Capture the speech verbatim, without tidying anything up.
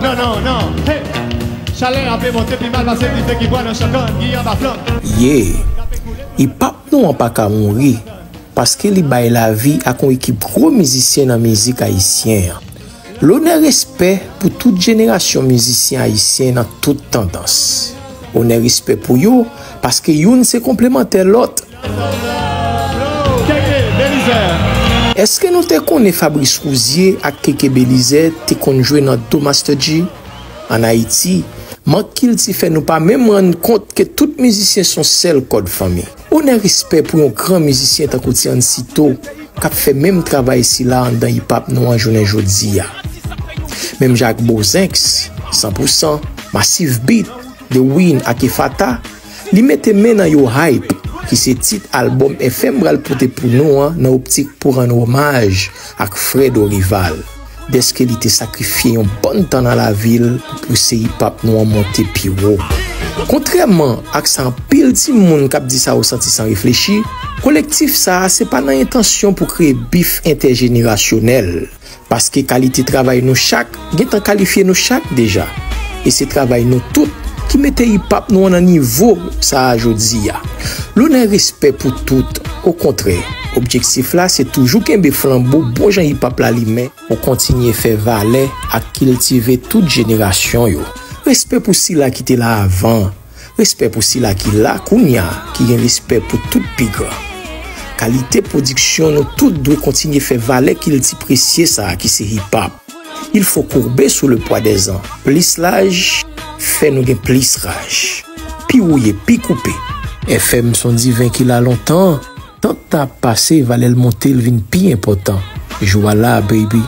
Non, non, non. Hey! Chalè an pe monte pi mal pase dife ki bwè nan chan kann ki anba flank. Yeah. Hip hop nou an pa ka mouri, paske li bay lavi ak yon ekip gwo mizisyen nan mizik ayisyen an. Lonè, respè pou tout jenerasyon mizisyen ayisyen nan tout tandans. Onè, respè pou yo, paske youn se konplemantè lòt. Keke Belizaire. Èske nou te konnen Fabrice Rouzier ak Keke Belizaire te konn jwe nan do Master G? Ann Ayiti, mank kilti fè nou pa menm rann kont ke tout mizisyen se yon sèl kòd fanmi. Onè, respè pou yon gran mizisyen tankou Tiancito k ap fè menm travay sila anndan hip hop nou an jounen jodi a. Menm jan ak Bozenx, San Pou San, Massive Beat, The Win ak Efata, li mete men nan Yo Hype, ki se tit albòm F M pral pote pou nou an nan optik pou rann omaj ak Fred Orival, dèske li te sakrifye yon bòn tan nan lavi l pou pouse hip hop nou an monte pi wo. Kontrèman ak sa anpil timoun k ap di sa yo santi san reflechi, kolektif sa a se pa nan entansyon pou kreye bif entèjenerasyonèl, paske kalite travay nou chak gentan kalifye nou chak deja. E se travay nou tout ki mete hip hop nou an nan nivo sa a jodi a. Lonè, respè pou tout. Okontrè, objektif la se toujou kenbe flanbo bon jan hip hop la limen pou kontinye fè valè ak kiltive tout jenerasyon yo. Respè pou sila ki te la avan. Respè pou sila ki la kounye a, ki gen respè pou tout pi gran. Kalite pwodiksyon nou tout dwe kontinye fè valè kilti presye sa a ki se hip hop. Il faut courber sous le poids des ans. Plis laj fè nou gen plis raj. Pi wouye, pi koupe. F M se yon diven ki la lontan. Tan tan ap pase, valè l monte, l vin pi enpòtan. Jou a la, baby.